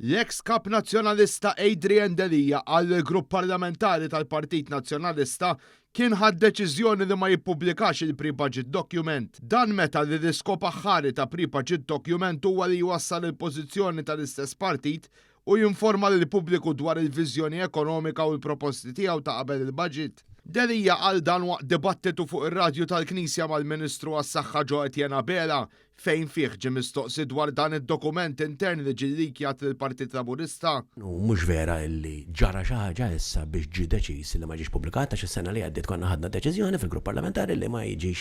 L-eks Kap Nazzjonalista Adrian Delia qal li l-Grupp Parlamentari tal-Partit Nazzjonalista kien ħa d-deċiżjoni li ma jippubblikax il-pre-budget document. Dan meta li l-iskop aħħari ta' pre-budget document huwa li jwassal il-pożizzjoni tal-istess partit u jinforma lill-pubbliku dwar il-viżjoni ekonomika u l-proposti tiegħu ta' qabel il-budget. Delia qal dan waqt dibattitu fuq ir-radju tal-Knisja mal-Ministru għas-Saħħa Jo Etienne Abela fejn fih ġie mistoqsi dwar dan id-dokument intern li ġie llikjat lill-Partit Laburista. U mhux vera illi ġara xi ħaġa issa biex ġie deċiż li ma ġiex pubblikat għax is-sena li għaddiet konna ħadna deċiżjoni fil-grupp parlamentari li ma jiġix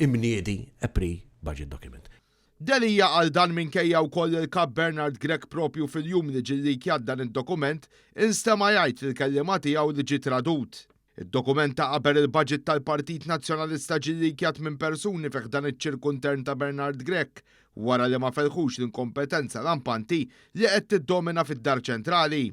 imniedi a pre-budget document. Delia qal dan minkejja wkoll li l-Kap Bernard Grech proprju fil-jum li ġie llikjat dan id-dokument instema' jgħid lill-kelliema tiegħu li ġie tradut. Id-dokument ta' qabel il-budget tal-Partit Nazzjonalista ġie llikjat minn persuni fi ħdan iċ-ċirku intern ta' Bernard Grech wara li ma felħux l-inkompetenza lampanti li qed tiddomina fid-Dar Ċentrali.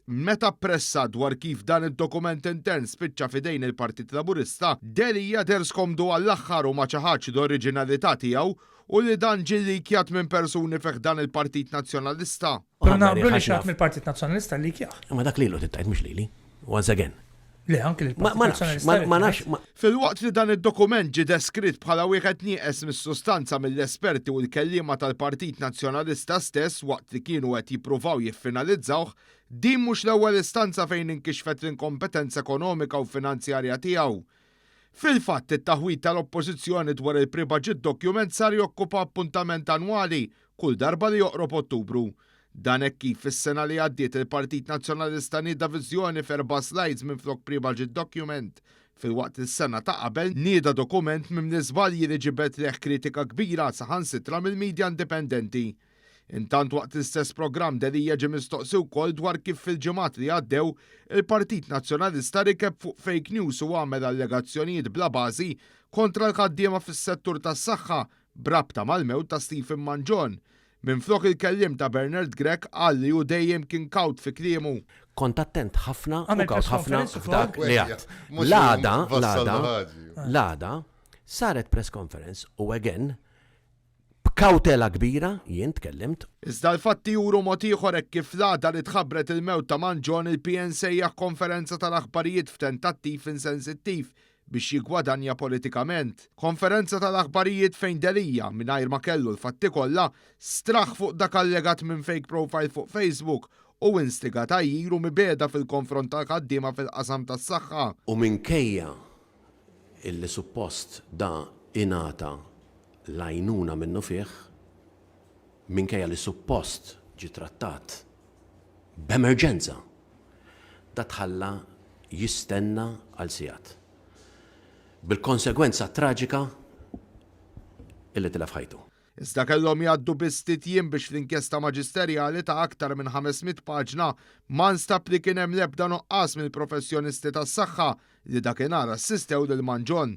Meta ppressat dwar kif dan id-dokument intern spiċċa f'idejn il-Partit Laburista, Delia deher skomdu għall-aħħar u ma ċaħadx l-oriġinalità tiegħu u li dan ġie llikjat minn persuni fi ħdan il-Partit Nazzjonalista. Però naqblu li xi ħadd mill-Partit Nazzjonalista llikjah. Imma dak lilu trid tgħid mhux lili. Once again. Le, anki lill-Partit Nazzjonalista. Ma nafx. Filwaqt li dan id-dokument ġie deskritt bħala wieħed nieqes mis-sustanza mill-esperti u l-kelliema tal-Partit Nazzjonalista stess waqt li kienu qed jippruvaw jiffinalizzawh, din mhux l-ewwel istanza fejn inkixfet l-inkompetenza ekonomika u finanzjarja tiegħu. Fil-fatt, it-taħwid tal-Oppożizzjoni dwar il-pre-budget document sar jokkupa appuntament annwali kull darba li joqrob Ottubru. Dan hekk kif fis-sena li għaddiet il-Partit Nazzjonalista nieda viżjoni f'erba' slides minflok pre-budget document, filwaqt li s-sena ta' qabel nieda dokument mimli żbalji li ġibed lejh kritika kbira saħansitra mill-media indipendenti. Intant waqt l-istess programm Delia ġie mistoqsi wkoll dwar kif fil-ġimgħat li għaddew il-Partit Nazzjonalista rikeb fuq fake news u għamel allegazzjonijiet bla bażi kontra l-ħaddiema fis-settur tas-saħħa b'rabta mal-mewt ta' Stephen Mangion. Minflok il-kelliem ta' Bernard Grech qal li hu dejjem kien kawt fi kliemu. Kont attent ħafna u kawt ħafna f'dak li għedt. L-għada, l-għada, l-għada saret press conference u again B'kawtela kbira jien tkellimt. Iżda l-fatti juru mod ieħor hekk kif l-għada li tħabbret il-mewt ta' Mangion il-PN sejjaħ konferenza tal-aħbarijiet f'tentattiv insensittiv biex jiggwadanja politikament. Konferenza tal-aħbarijiet fejn Delia, mingħajr ma kellu l-fatti kollha, straħ fuq dak allegat minn fake profile fuq Facebook u instiga tgħajjir u mibegħda fil-konfront tal-ħaddiema fil-qasam tas-saħħa. U minkejja illi suppost da ingħata l-għajnuna minnufih, minkejja li suppost ġie trattat b'emerġenza, da tħalla jistenna għal sigħat. Bil-konsegwenza traġika illi tilef ħajtu. Iżda kellhom jgħaddu biss ftit jiem biex fl-inkjesta maġisterjali ta' aktar minn 500 paġna ma nstab li kien hemm l-ebda nuqqas mill-professjonisti tas-saħħa li dakinhar assistew lil Mangion.